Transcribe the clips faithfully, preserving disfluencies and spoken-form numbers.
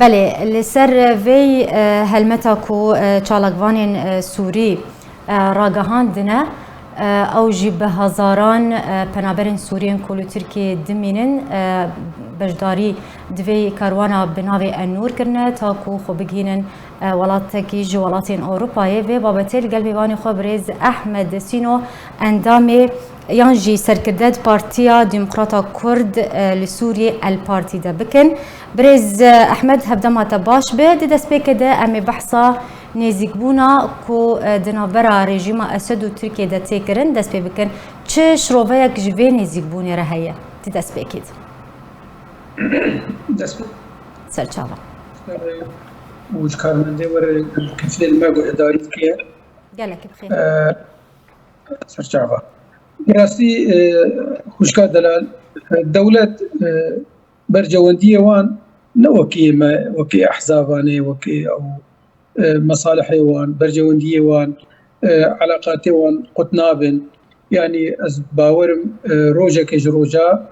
Belê, li ser vê, e, helmeta ku, e, çalakvanên, e, Sûrî, e, ragihandine, e, ew jî bi hezaran, e, penaberên Sûriyên ku li Tirkiyê dimînin, e, beşdarî di vê karwana bi navê Enûr kirine, ta ku xwe bigihînin, e, welatekî ji welatên Ewropayê. Vê babetê li gel mêvanê xwe birêz Ehmed Sîno, endamê yan jî serkirde di Partiya Demokrata Kurd, e, li Sûriyê El Partî de bikin. Birêz, e, Ehmed, hevdema te baş be. Di destpêkê de em ê behsa nêzîkbûna ku, e, di navbera rejîma Esed û Tirkiyê de tê kirin dest pê bikin. Çi şiroveyek ji vê nêzîkbûnê re heye di destpêkê de? Dest Serçava. û ji karmendê were kiflên me guhdarî dike. Gelek bi xêr. E, Serçava. Bi rastî, e, xwişka delal, e, dewlet, e, bercewendiyê wan ne wekî me, wekî ehzaban e, wekî ew, e, mesalihê wan, bercewendiyê wan, e, eleqatê wan qut nabin. Yanî ez bawerim, e, rojeke ji roja,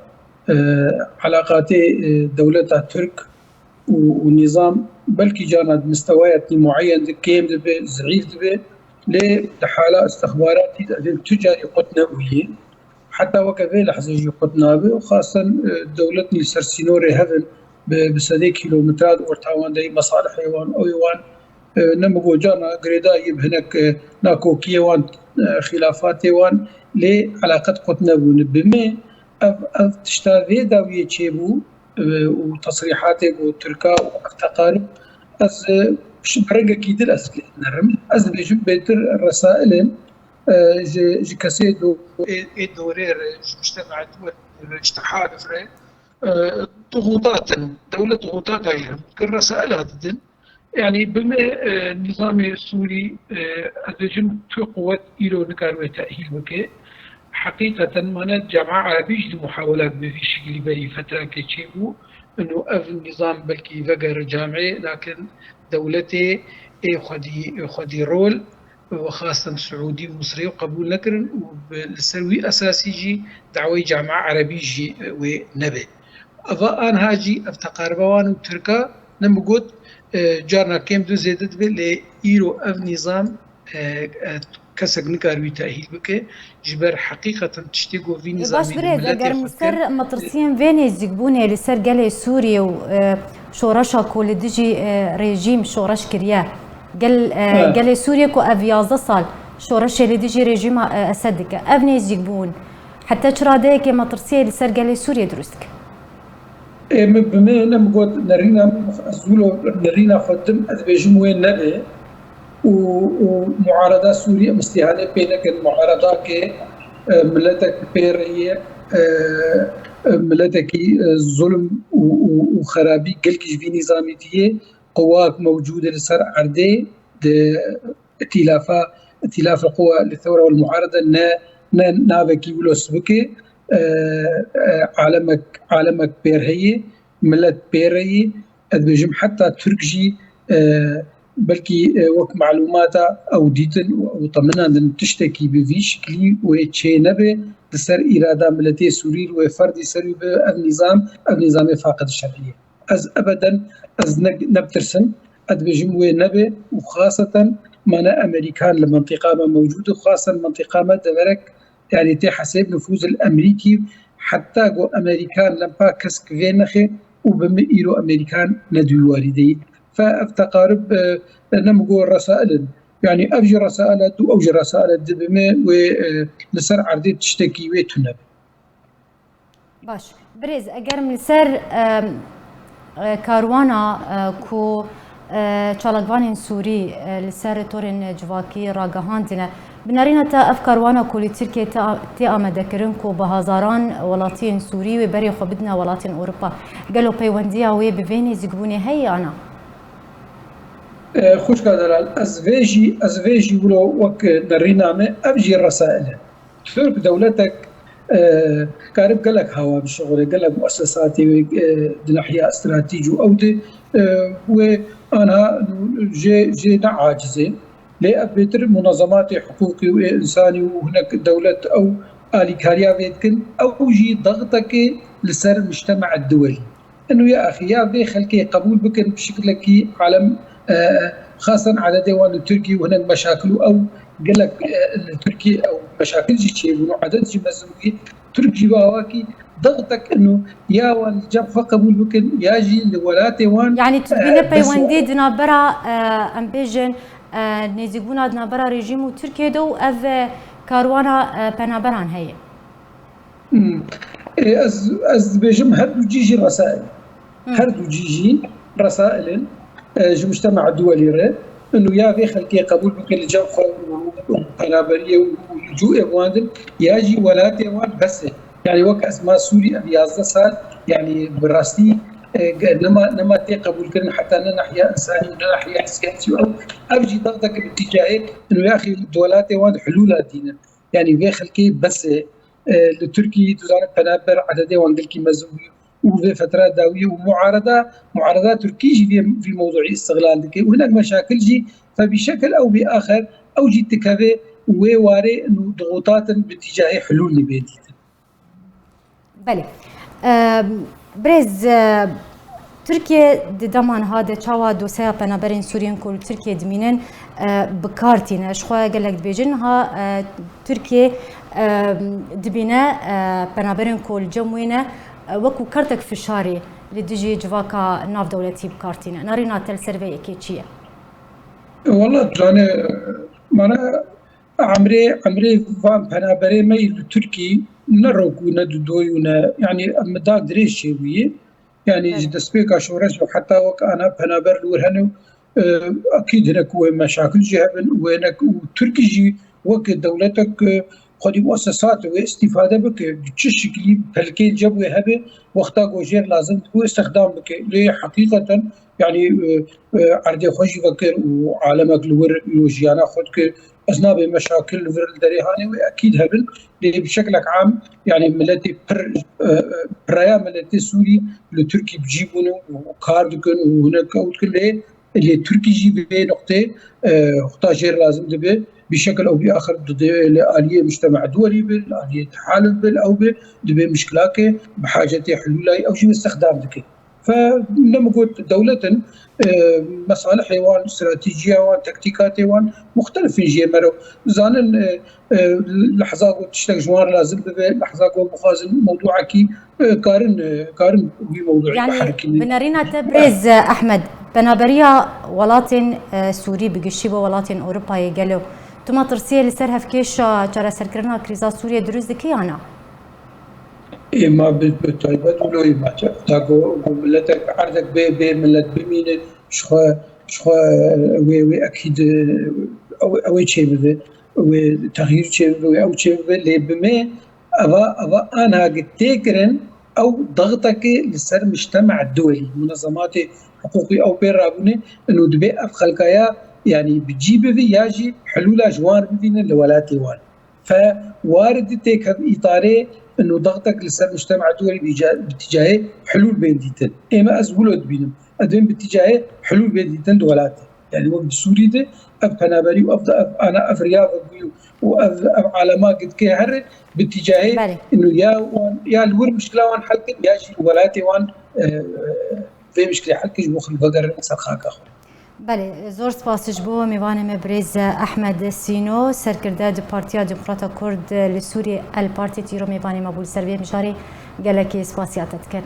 e, eleqatê, e, dewleta Tirk û, û nîzam belkî carna di mistewayekî mueyen de kêm dibe, zehîf dibe, lê di hala istixbaratî de ev ê tu carî qut nebûye. Heta weke vê lehzê jî qut nabe û xasten, e, dewletên li ser sînorê hevin bi, bi sedê kîlometran orta wan de yî mesalihê wan, ew ê wan, e, ne migo carna girêdayî bi hinek, e, nakokiyê wan, e, xîlafatê wan, lê eleqet qut nebûne. Bi me ev, ev tişta vê dawiyê çêbû, e, û tesrîhatê ku Tirka û ev teqarib, ez, e, ji bi rengekî din ez lê dinerim. Ez dibêjim bêtir resailên, e, ji, ji kesê do-, ê, ê dorê re, ji mujtema re, ji teharif re, e, dixûdatin, dewlet dixûdata jî, resaila didin. Yanî bi me, e, nîzamê Sûrî, e, ez dibêjim tu quwet îro nikaribe tehîl bike. Heqîqeten mane Cema Erebî jî di muhawela bi vî şiklî berî fetrake çêbû. Ino ev nîzam belkî vegere camê, lakin dewletê ê xwedî, ê xwedî rol û xasten Siûdî û Misrê qebûl nekirin û bi, li ser wî esasî jî dawayê Cema Erebî jî, e, wê nebe. Eva anha jî ev teqariba wan û Tirka ne min got, e, carna kêm du zêde dibe, lê îro ev nîzam, e, e, kesek nikar wî tehîl bike, ji ber heqîqeten tiştê ku vî E, baş nîzamê birêz, miletê eger xwe min ser kir, metirsiyên vê nêzîkbûnê li ser gelê Sûriyê û, e, şoreşa ku li dijî, e, rejîm şoreş kiriye, gel, e, Evet. gelê Sûriyê ku ev yazdeh sal şoreşê li dijî rejîma, e, Esed dike, ev nêzîkbûn heta çi radeyekê metirsiyê li ser gelê Sûriyê dirust dike? Ê, min bi me ne min got nerîna min, ez wilo nerîna xwe dim, ez dibêjim wê nebe û, û muarada Sûrî em îstîhane pê nekin. Muaradake, e, miletek pê re ye, e, e, miletekî, e, zulm û, û, û xerabî gelkî ji vî nîzamîtiyê qewak mewcûd e li ser erdê, di îtîlafa, îtîlafa quwa li thewra wal muarada ne, ne navekî wilo sibik e, e, e, alemek, alemek pêr heye, milet pêr heye, ez dibêjim heta Tirk jî, e, belkî, e, wek malûmata ew dîtin û ew teminandin tiştekî bi vî şiklî wê çê nebe, li ser îrada miletê Sûrî wê ferdî ser wî be ev nîzam, ev nîzamê faqid şerî ye. Ez ebeden, ez ne, ne bitirsim, ez dibêjim wê nebe û xaseten mane Amerîkan li mentiqa me mewcûd e, xasten mentiqa me deverek, yanî tê hesêb nifûz li Amerîkî, heta ku Amerîkan lempa kesk vê nexe û bi min îro Amerîkan ne di wî warî de yî. Fe ev teqarib, e, ne min got resail in. Yanî ev jî resail e, du ew jî resail e, di bi me wê, e, li ser erdê tiştekî wê tune be. Baş. Birêz, eger em li ser, e, e, karwana, e, ku, e, çalakvanên Sûrî, e, li ser torên civakî ragihandine, bi nerîna te ev karwana ku li Tirkiyê te, tê amadekirin ku bi hezaran welatiyên Sûrî wê berê xwe bidine welatên Ewropa, gelo peywendiya wê bi vê nêzîkbûnê heye ya na? E, xwişka delal, ez vê jî, ez vê jî wilo wek nerîna me, ev jî resail e. Tirk dewletek, e, karib gelek hawa bişixule, gelek muessesatê wê, e, di nahiya stratejî û ew de, e, wê anha jê, jê ne aciz e. Lê ev bêtir munazematê hiqûqî û ê insanî û hinek dewlet ew alîkariya vê dikin. Ew jî dextekê li ser mujtema duwelî. Inu ya axî ya vê xelkê qebûl bikin bi şiklekî alem, e, xasen ededê wan li Tirkî û hinek meşakil û ew gelek, e, li Tirkî ew meşakil jî çêbûn û edet jî mezin bûyî. Tirk jî bi awakî dixtek inu ya wan li cem xwe qebûl bikin ya jî li welatê wan, Yani tu dibîne e, bes peywendî di navbera, e, em bêjin, e, nêzîkbûna di navbera rejîm û Tirkiyê de û ev, e, karwana, e, penaberan heye. Hmm. E, ez, ez dibêjim her du cî jî resail. Hmm. Her du cî jî resail in, e, ji mujtema duwelî re. Inu ya vê xelkê qebûl bike li cem xwe û, û penaberiyê û, û lûcûê wan din, ya jî welatê wan bes e. Yani wek ez ma Sûrî ev yazdeh sal, yani bi rastî, e, ge-, nema, nema tê qebûlkirin heta ne nahiya insanî û ne nahiya siyasî û ew, ev jî dexdek bi tîcahê inu ya axî di welatê wan de hulûla dînin. Yani vê xelkê bes e. E, li Tirkî tu zanî penaber ededê wan gelkî mezin bû û vê fetra dawiyê û muareda, muareda Tirkî jî vê, vî mewduî îstiglal dike û hinek meşakil jî fe bî şekil ew bî axir ew jî dikeve û wê warê û dixutatin bi tîcahê hulûl nibê dîtin. Belê. Em, birêz, e, Tirkiye di dema niha de çawa dosyeya penaberên Sûriyên ku li Tirkiye dimînin, e, bi kar tîne? Ji xwe gelek dibêjin niha, e, Tirkiye, e, dibîne, e, penaberên ku li cem wê ne, e, wekû kertek fişarî li dijî civaka navdewletî bi kar tîne. Nerîna te li ser vê yekê çi ye? Wela, tu zanî, mana, emrê, emrê van penaberê me yî li Tirkî ne rok û ne dudoy û ne, yani, em da dirêj çêbûyî. Yani ji destpêka şoreş û heta wek ana penaber li wir hene, e, ekîd hinek wê meşakil jî hebin û wê nek û Tirkî jî wek dewletek, e, xwedî muessesat wê îstîfade bike, bi çi şiklî pelkên cem wê hebe, wexta ku jêr lazim dibû îstixdam bike. Lê heqîqeten, yani, e, e, erdê xwe jî vekir û alemek li wir yo jiyana xwe dike. Ez nabê meşakil li vir li derê hanê wê ekîd hebin. Lê bi şeklek am, yani miletê pir, e, e, piraya miletê Sûrî li Tirkî bi cî bûne û kar dikin û hinek ew dikin. Lê, lê Tirkî jî bi vê noqtê, e, xwe ta jêr lazim dibe. Bi şekil ew bî axir dide li aliyê mujtema duwelî be, li aliyê tehaluf be, li ew be, dibe mişkilake bi hacetê hulûlayî ew jî îstixdam dike. Fe ne min got dewlet in, e, mesalihê wan, stratejiya wan, taktîkatê wan muxtelif in jê mero. Zanin, e, e, lehza ku tiştek ji wan lazim bibe, lehza ku bixwazin mewduekî, e, karin, e, karin wî mewduî Yani biherikînin. Bi nerîna te birêz, e, Ehmed, penaberiya welatên, e, Sûrî bi giştî bo welatên Ewropayê gelo tu metirsiyê li ser hevkêşa çareserkirina krîza Sûriyê dirust dike ya na? Ê ma bi, bi taybet wilo ê ma çe-, ta ku, ku miletek erdek bê, bê milet bimîne, ji xwe, ji xwe wê, wê ekîd, ew, ew ê çêbibe, wê texyîr çêbibe, wê ew çêbibe, lê bi me eva, eva anha gi tê kirin, ew dextekê li ser mujtema duwelî, munezematê hiqûqî ew pê rabûne, û dibê ev xelkaya, yanî bi cî bibe ya jî hilûla ji wan re bibîne li welatê wan. Fe waridî têkev îtarê û dextek li ser mujtema duwelî bi ca-, bi tîcahê hilûl bên dîtin. Ê me ez wilo dibînim. Ez dibêm bi tîcahê hilûl bên dîtin di welatê. Yani wek di Sûrî de ev penaberî û ev, ev ana ev riya vebûyî û ev, ev alema gidkê here bi tîcahê Belê. û ya wan, ya li wir mişkila wan hel kin ya jî welatê wan, e, vê mişkilê hel kin ji bo xwe vegerin ser xaka xwe. Belê, zor spas ji bo mêvanê me birêz Ehmed Sîno, serkirde di Partiya Demokrata Kurd li Sûriyê, El Partî, îro mêvanê me bû. Li ser vê mijarê gelekî spasiya te dikin.